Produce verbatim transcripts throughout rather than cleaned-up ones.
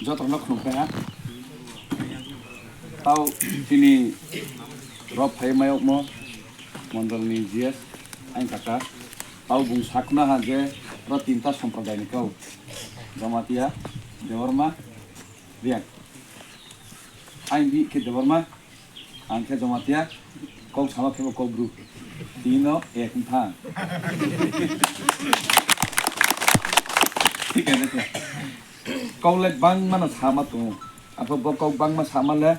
Jotono khulumkha ha. Tau chini rok phai mayokmo mondolni G S ain kaka. Tau bung sakno ha je ro tinta somprodai ni kau. Jamatia, Debbarma, Riang. Ain di ke Debbarma, ang khe Jamatia, kok sama khe bo kok bru. Tino ek thang. Thik ase. Kok le bangma no sama tongo. Apho bo kok bangma sama le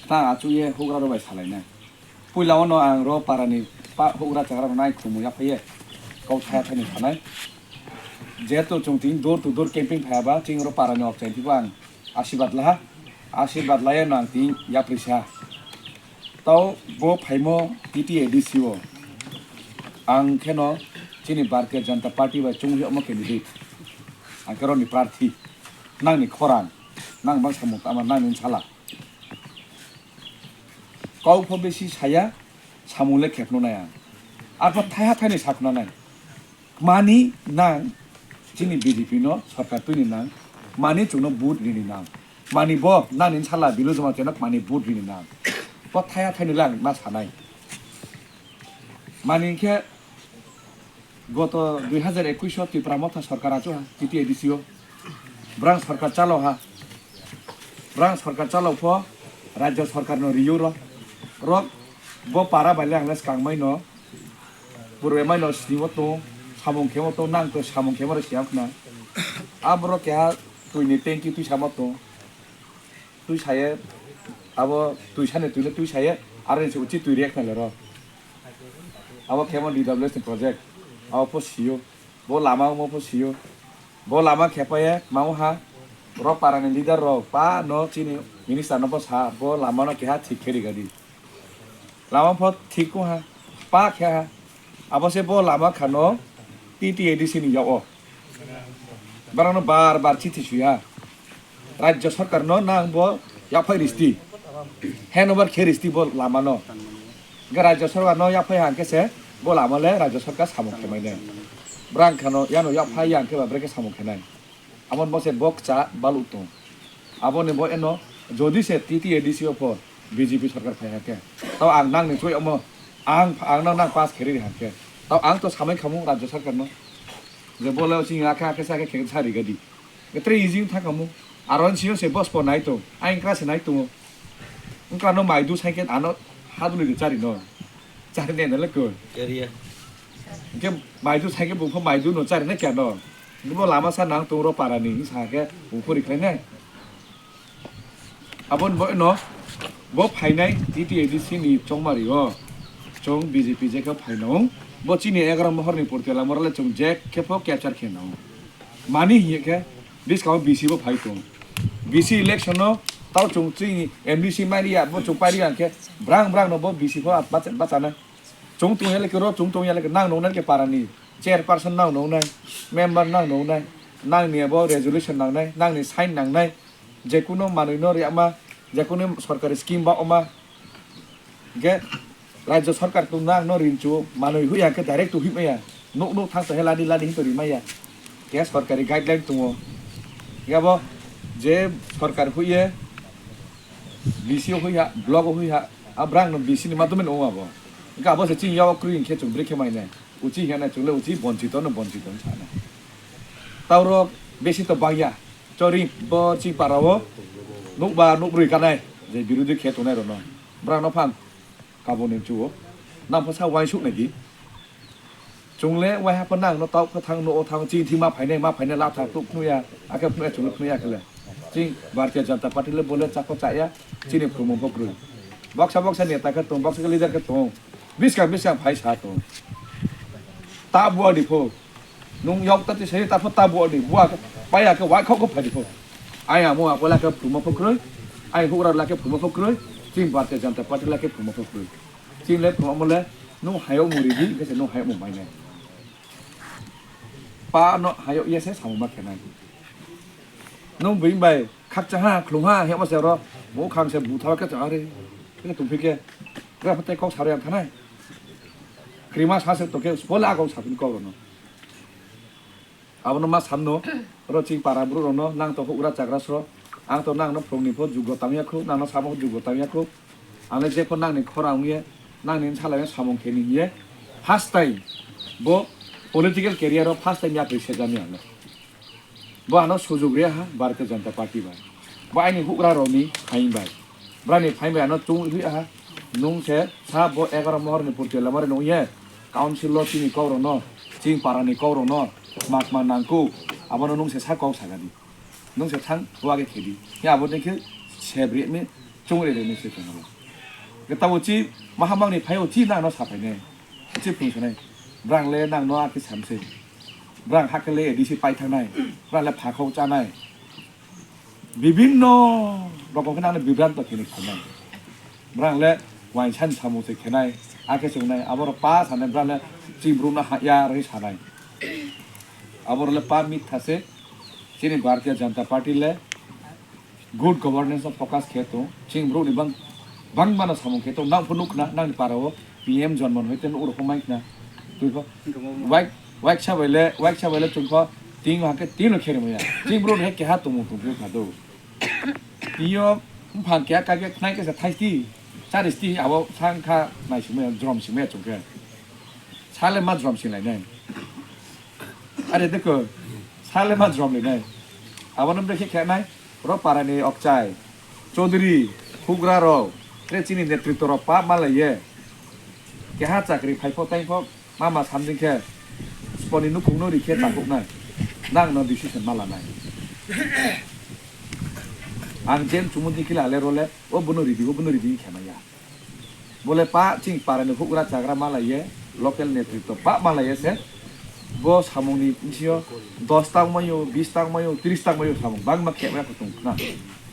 ta achu ye hugra ro bai salai na. Puila ono ang ro para ni pa hugra chagra ro nai khumu ya phai ye. Kok thaya thani sanai. Jehetu chwng tini door to door camping phaiya ba, chini oro para ni ok chai thibo ang asirwad laha, asirwad laiya no ang tini yapri sa. Tau bo phaimo T T A D C o ang kheno chini Bharatiya Janata Party bai chungwi omo candidate, ang khe roni prarthi, nangni khorang, nang bang samung tama nangni sala. Kok pho besi saya, samung le khepno nai ang. Arpho thaiha thaini sakno nai. Mani nang chini B J P no sorkar twi ni nang, mani chwngno vote rini nang, mani bo nani sala Bilu Jamatia no mani vote rini nang, bo thaya thaini lang ma sanai. Mani khe goto dui hajar ekwis o Tipra Motha sorkar achu ha T T A D C o, brang sorkar chalo ha, brang sorkar chalo pho rajya sorkar no riyo ro, rok bo para bai le ang le swkang mai no. Purbe mai no sini o tongo, samung khemo tongo, nang to samung khemo rw siyang khna. Aborok keha twi ni tanki twi samo tongo. Twi saye, abo twi sani twi no twi saye, aro ni se uchi twi rek na le ro. Abo khemo D W S ni project, abo pho siyo. Bo lama omo pho siyo. Bo lama khepaye, mao ha. Ro para ni leader rok, pa no chini minister no pho sa, bo lama no keha thik khe rigadi. Lama pho thik wng ha, pa khe ha. Abo se bo lama khano T T A D C ni yao. Borokno bar bar chithi sui ha. Rajya sarkar no nang bo yaphai risti. Hand over khe risti bo lama no. Ga rajya sarkar no yaphai ha hwnkhe se bo lama le rajya sarkar samung khe mai nai. Brang khano yano yaphai ya hwnkhe ba bre khe samung khe nai. Amo bo se bokcha baluk tong. Aboni bo eno jodi se T T A D C o pho B J P sarkar phai hakhe, tao ang nang ni choi omo ang, ang nang, nang pass khe riri hakhe, tao ang to samai khamu rajya sarkar no je bo le chini akhe akhe sa khe khe sa rigadi. Tre easy wng thang khamu. Aro sio se bos po nai tong, ang kra se nai tongo. Wngkha no mai du sai khe ano haduli de chari no. Chari ne na le ko. Area. Hingke maidu saike bung pho maidu no chari na kya no? Bo lama sa nang tong ro para ni sa ke bung pho rikhlai nai. Abon bo no bo phainai T T A D C ni chongmari o chong B J P je khe phaino. Bo chini egaroh mohor ni purti lama ro le chong je khe pho capture khe no. Mani hiye khe biskang B C bo phai tong. B C election no tao chong chini M D C mai ya bo chong pai ya khe brang brang no bo B C pho bacha, bacha na. Chwng tong ya le khe ro, chwng tong ya le khe nang nongnai khe para ni chairperson nang nongnai, member nang nongnai, nang ni abo resolution nangnai, nang ni sign nangnai, je kuno manwi no ri ama, je kuno sorkari scheme ba oma, ge rajya sarkar tong nang no rinchu manwi hui ya khe direct to hui maya, nuk nuk thang to he ladi ladi hin to ri maya, ge sorkari guideline tongo, ge abo je sorkar hui ye B C o hui ha, block o hui ha, a brang no B C ni madhume no abo, ge abo se chini yago kroi khe chwng bwrwi khe mai nai. Uchi hwnwi chwng le uchi bonchito no bonchito wng sana. Tauro besi to bangya. Chori bo chi para o nukba nukbrwi kanai je birodhi khe tongnai rokno. Brang no phan kaboni chuo. Nang pha sa uaisuk nai di. Chwng le uaiha pha nang no tau pha thang no o thang chini thima phainai ma phainai la thang tuk phnuya. Akhe phnuya chwng le phnuya khe le. Chini Bharatiya Janata Party le bole chakho chaya. Chini phrwngmung pho kwrwi. Boksa boksa neta khe tong, boksa khe leader khe tong. Biskang biskang phai sa tong. Ta buani pho. Nung yok ta ti sai ta pho ta buani. Bua khe paya khe wai khok khok phai di pho. Ai amo apo la khe phuma pho kroi. Ai hugra la khe phuma pho kroi. Chini Bharatiya Janata Party la khe phuma pho kroi. Chini le phuma mo le nung hayo mo ri di, khe se nung hayo mo mai nai. Pa no hayo ya se samung ma khe nai. Nung bini bai khakcha ha, khlung ha, hema se ro, mo khang se butha khe cha re. Khe tong phi khe, khe phatai kok sari ang thanai. Krima sa se to khe, spo la kok sa phi kok ro no. Abono ma samno, ro chini para bru ro no, nang to hugra chagra sro. Ang to nangno phwrwngni pho juggo tangya khu, nangno samo pho juggo tangya khu. Ang le jepho nangni khorang wngye, nangni salai samung kheni hiye. First time bo political career o first time yapri sejami ang le. Bo ano sujug riya ha Bharatiya Janata Party bai. Bo aini hugra rokni phain bai. Brani phain bai ano chung hui ha. Nung se sa bo egaro mohor ni purti lamari nung ye. Council lo chini kok rokno, chini para ni kok rokno, mak ma nangku. Abono nung se sa kok sagadi. Nung se thang wage khedi. Ya abo dekhe sebri ni chung re ni se tong. Geta uchi mahamang ni phai uchi na no sapai ne. Uchi phung sanai. Brang le nang no aki samse. Brang hakele A D C pai thangnai. Brang le phakhok chanai. Bibinno rokom khe nang bibranto khini khanai. Brang le wainsan samung se khenai. Ake sungnai. Aboro pa sanai brang le chibru na ha ya roi sanai. Aboro le pa mitha se. Chini Bharatiya Janata Party le good governance no focus khe tong. Chini borok ni bang, bang mano samung khe tong. Nang pho nuk na, nang ni para o P M Jonmon hoite nuk rok mai khna. Twi pho. Wai, wai ksa bai le, wai ksa bai le chung pho. Ting ha khe ting no khe rwmaya. Chini borok ni he keha tongmung tong khe kha do. Iyo, bufang keha ka khe khnai khe sa thai sti. Chari sti abo sang kha nai sumaya, jrom sumaya chung khe. Sale ma jrom si lai nai. Are dekho, sale ma jrom le nai. Abono brekhe khe nai, ro para ni okchai, chaudhary, hugra rok, tre chini netritwo rok pa ma lai ye. Keha chakri phai pho tai pho, mama samjing khe, sponi nukhung no ri khe takhuk nai. Nang no decision ma la nai. Ang jen chumu di kila le ro le, o bono ri di, o bono ri di khe ma ya. Bole pa chini para ni hugra chagra ma lai ye, local netritwo pa ma lai ye se. Bo samung ni bisingo dos tang mayo, bis tang mayo, tris tang mayo samung bangma khe ma khutung khna.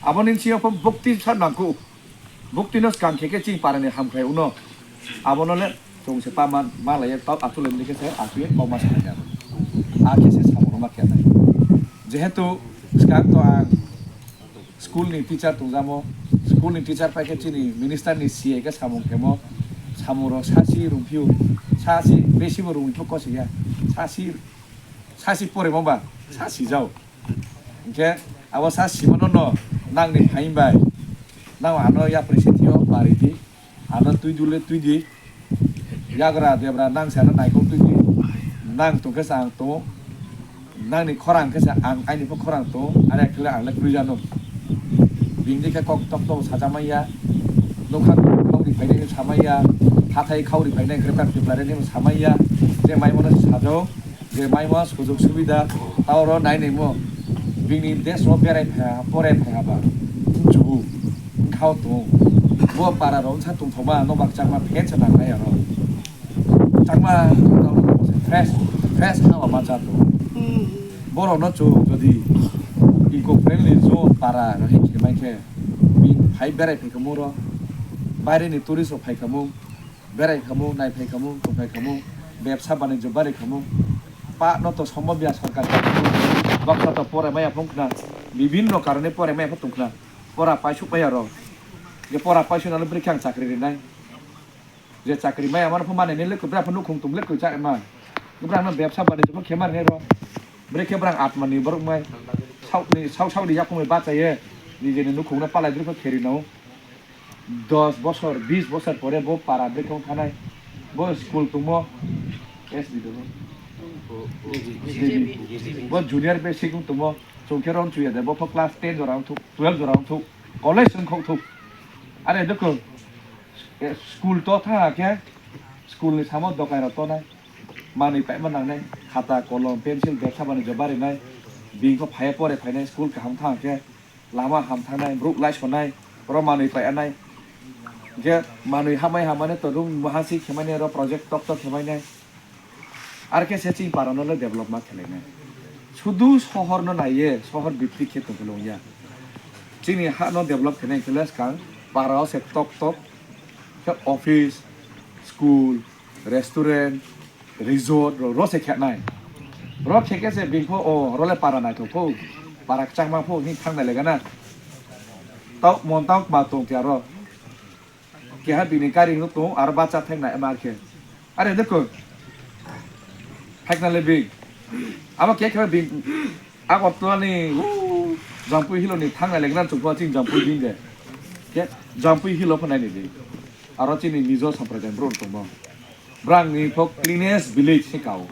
Abo ni bisingo pho bukti sa nangkuk. Bukti no skang khe khe chini para ni hamkrai uno. Abo no le chung se pa ma, ma lai ye tau achu le ni khe se achu ye kok ma sa ya. A khe se samung no ma khe nai. Jehetu skang to ang school ni teacher tongjamo, school ni teacher pai khe chini minister ni C A khe samung khemo, samung rok sasi rungphio, sasi besi bo rungphio kosi ya, sasi, sasi poremo ba, sasi jao. Hinkhe abo sasi mono no nang ni phain bai, nang ano yapri se thio pari di, ano twi dule twi di. Yagra debra nang sana naikol twi di. Nang tongkhe sa ang tongo. Nang ni khorang khe sa ang aini pho khorang tongo. Are khle ang le kwrwi jano. Bini khe kok tok tok sacha manya. Nokha khau ri phainai samaya. Hathai khau ri phainai greater Tipraland ni samaya. Je mai mano sajao. Je mai mano sujog subida. Taoro nai nai mo. Bini desh o berai pha, porai pha ba. Chubu. Khao tongo. Bo para rok sa tongthokma nokbar chakma phen sa nang nai aro. Chakma fresh, fresh hawa ma cha tongo. Borok no chu jodi eco friendly zone para rok khe mai khe bini phai berai phai kamo ro. Baire ni tourist rok phai kamo, berai kamo, nai phai kamo, tong phai kamo, bebsa banijyo bari kamo. Pa no to sombhob ya sarkar. Baksa to porai maya phung khna. Bibinno karone porai maya phung tong khna. Pora paisuk maya rok. Je pora paisuk nalo bwrwi khe ang chakri rinai. Je chakri maya mano pho mane ne lekho bra pho nukhung tum lekho cha ma. Bra no bebsa bani jebo khe mane ro. Bwrwi khe bra atma ni borok mai. Sauk ni, sauk sauk ni yakung bai bacha ye. Ni je ni nukhung no palai bwrwi pho kheri no. Dos bosor, bis bosor pore bo para bwrwi khe thanai. Bo school tumo. S B do. Bo junior basic tumo. Chungkhe ron chuya de. Bo pho class ten jora wng thuk, twelve jora wng thuk. College wng khok thuk. Are dukho. Eh, school to tha khe, school ni samo dokai rok tonai. Manwi paima nangnai, khata, kolom, pencil, bag sabani je barinai. Bini kho phaiya pore phainai, school kaham tha khe, lama ham thangnai, bruk lai sonai, oro manwi pai anai. Je manwi hamai hamani to room mahasi khemani oro project tok tok khemainai. Ar khe se chini para no le develop ma khelainai. Sudu sohor no naiye, sohor bhittik khe tongkhe longya. Chini ha no develop khenai khe le swkang para o se tok tok khe office, school, restaurant, resort ro, ro se khenai. Ro khe khe se bini pho o ro le para naithok pho, para kwchangma pho hini thangnai le gana. Tau mon tau ma tong kya ro. Keha bini gari no tongo, aro bacha thek na M R K. Are dekho. Thek na le bini. Abo khe khe bini. Agartala ni, uh, Jampui Hill ni thangna legra chukma chini Jampui din de. Ke Jampui Hill pho nai ni di. Aro chini Mizo Sampradaya bro tongmo. Brang ni pho cleanest village se kao.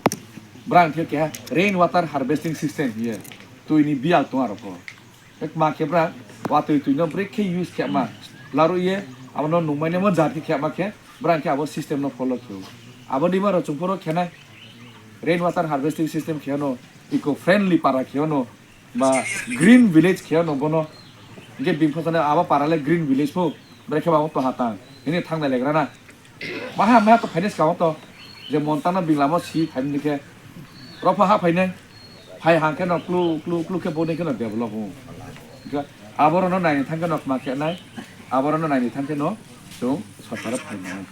Brang khe keha rain water harvesting system hiye. Tui ni bial tong aro pho. Ek ma khe brang watui tui no break khe use khe ma. Laro ye abono nungmai nemo jat khe khe ma khe brang khe abo system no follow khe. Abo di maro chung phoro khe nai. Rain water harvesting system khe no eco friendly para khe no ba green village khe no bono. Ge bing phosane abo para le green village pho. Break khe ba to hatang. Ini thang na legra na. Maha maha to finance ka to. Je monta na bing lamo si phaini khe. Ro pha ha phainai. Phai hang khe no klu klu klu khe boni khe no develop hu. Aboro no naini thang khe no ma khe nai. Aboro no naini thang khe no chung sorkar phai nai.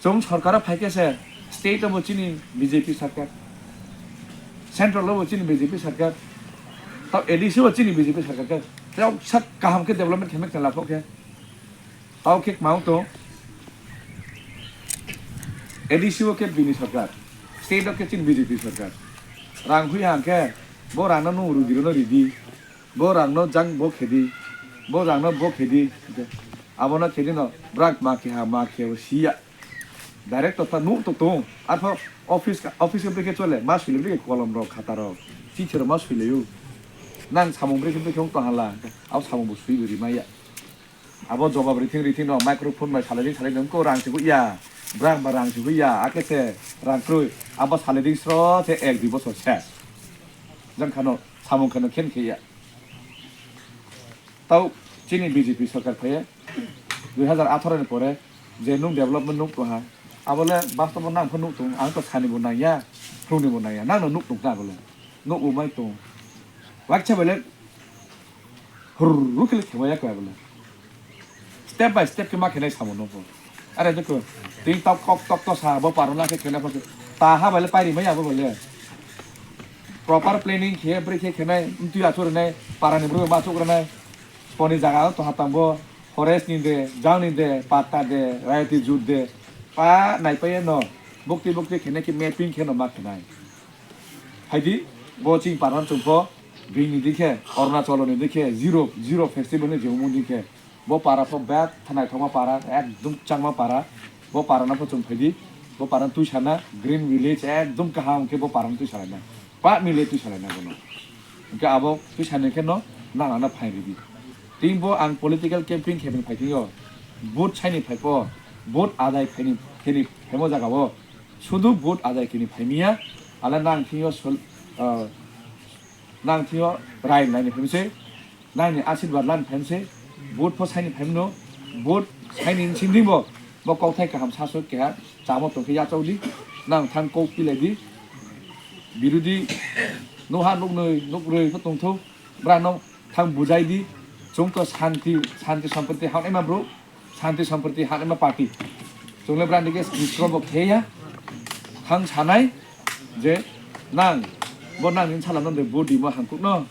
Chung sorkar phai khe se state bo chini B J P sarkar. Central bo chini B J P sarkar. Tao A D C bo chini B J P sarkar khe. Tao sak kaham khe development khe mek khe laphok khe. Tao khe kmang to A D C o khe bini sarkar, state o khe chini B J P sarkar. Rang hui hang khe bo rang no nung rugi rw no ridi, bo rang no jang bo khedi, bo rang no bo khedi, abono khedi no brak ma khe ha ma khe o siya. Director ta nuk to tong, arpho office ka, office ka brekhe chole, ma sui le brekhe kolom rok, khata rok, chithi rok ma sui le o. Nang samung brekhe brekhe ong to hala, abo samung bo sui bo ri ma ya. Abo jobab rithing rithing no microphone bai salai salai nung ko rang se ya, brang ba rang se ya, ake se rang kroi, abo salai sro se ek dui bosor ses. Jang khano samung khano khen khe ya. Tao chini B J P sarkar phaiye dui hazar atharo ni pore je nung development nuk tong ha, abo le bastobo nang pho nuk tong, ang to sani bo nang ya, phrung ni bo nang ya, nang no nuk tong ta abo le, nuk bo mai tong, wakcha bai le hurru khe le khema ya koi abo le, step by step khe ma khenai samo no pho, are de ko, tin tok tok tok to sa bo paro na khe khena pho, ta ha bai le pairi mai abo bai le. Proper planning khe brekhe khenai, mtwi achuk rwnai, para ni bwrwi ma achuk rwnai, poni jaga o to hatang bo, forest ni de, jang ni de, patta de, rayati jut de, pa naipai no, bukti bukti khenai khe mapping khe no ma khenai. Haidi, bo ching para chung pho, bini dikhe, Arunachal ni dikhe, zero, zero festival ni jehumung dikhe, Bo para pho bek thanai thokma para, ekdum changma para. Bo para no pho chwng phaidi. Bo para twi sana green village ekdum kaham khe bo para twi salai na. Pa mile twi salai na bono. Hwnkhe abo twi sani khe no nang ano phai ridi. Tin bo ang political campaign khe phai thio. Vote saini phai pho. Vote adai khaini kheni phemo jaga o. Sudu vote adai kheni phai miya. Ala nang thio sol, ah, nang thio rai nai ni phemse. Nangni asirwad lan phaimse, vote pho saini phaimno, vote saini sinding bo, bo kokthai kaham saso keha chamo tongkhe yachau di, nang thang kok pilai di, birudi noha nuknwi nukrwi pho tongthok, brano thang bujai di, chwng to shanti, shanti sampriti hanaima bro, Shanti Sampriti Hanima Party. Chwng le brandi khe skrisro bo khe ya. Thang sanai je nang bo nang ni sala no de body mo hangkuk no.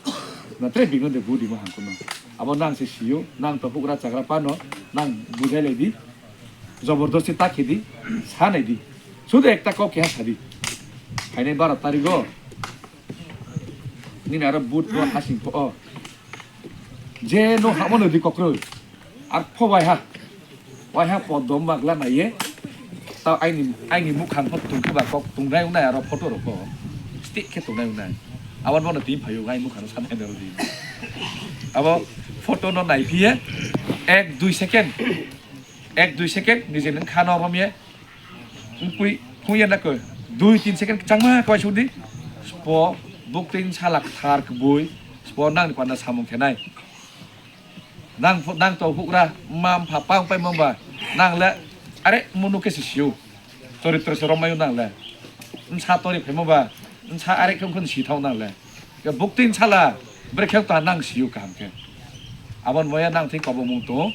Na tre bino de body mo hangkuk no. Abo nang se siyo, nang to hugra chagra pa no, nang bujai lai di. Jobordosti ta khe di, sa nai di. Sudu ekta kok khe ha sa di. Phainai baro tarigo. Nini aro but bo hasing pho o. Je no hamo no di kokroi. Ar pho bai ha. Waiha podom magla naiye. Tao aini, aini mukhang pho tungkhe ba kok tungnai ungnai aro photo rok pho. Stick khe tungnai ungnai. Awan bono twi phaio ai mukhang sanai nai rodi. Abo photo no nai phiye ek dui second. Ek dui second nije nang khano romye. Ungpui phungya nako. Dui tin second changma kawai sudi. Spo buktin salak thar kbui. Spo nang ni panda samung khenai. Nang pho, nang to hugra, mam pha pang pai mamba, nang le, are munu ke si siu, toritro se romai nang le, nsa tori phai mamba, nsa are khong khon si thau nang le, ke buktin sala, bre khek ta nang siu kaham ke, abon moya nang thik kobo mung to,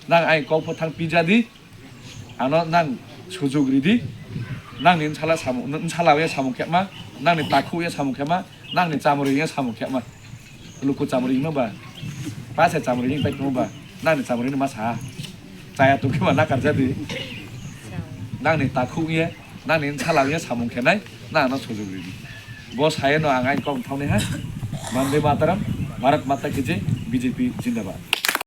nang ai kok pho thang pija di, Ano nang sujuk ridi, nang ni nsala samung, nsala ya samung khema, nang ni takhu ya samung khema, nang ni chamri ya samung khema. Luku chamri ma ba, pase chamri ni pai ba, nang ni chamri ni masa. Chaya tu khema na karja di. Nang ni takhu ya, nang ni nsala ya samung khenai, nang no sujuk ridi. Bo saya no ang ai kong thau ni ha. Mande mataram. Bharat Mata ki jai, B J P zindabad.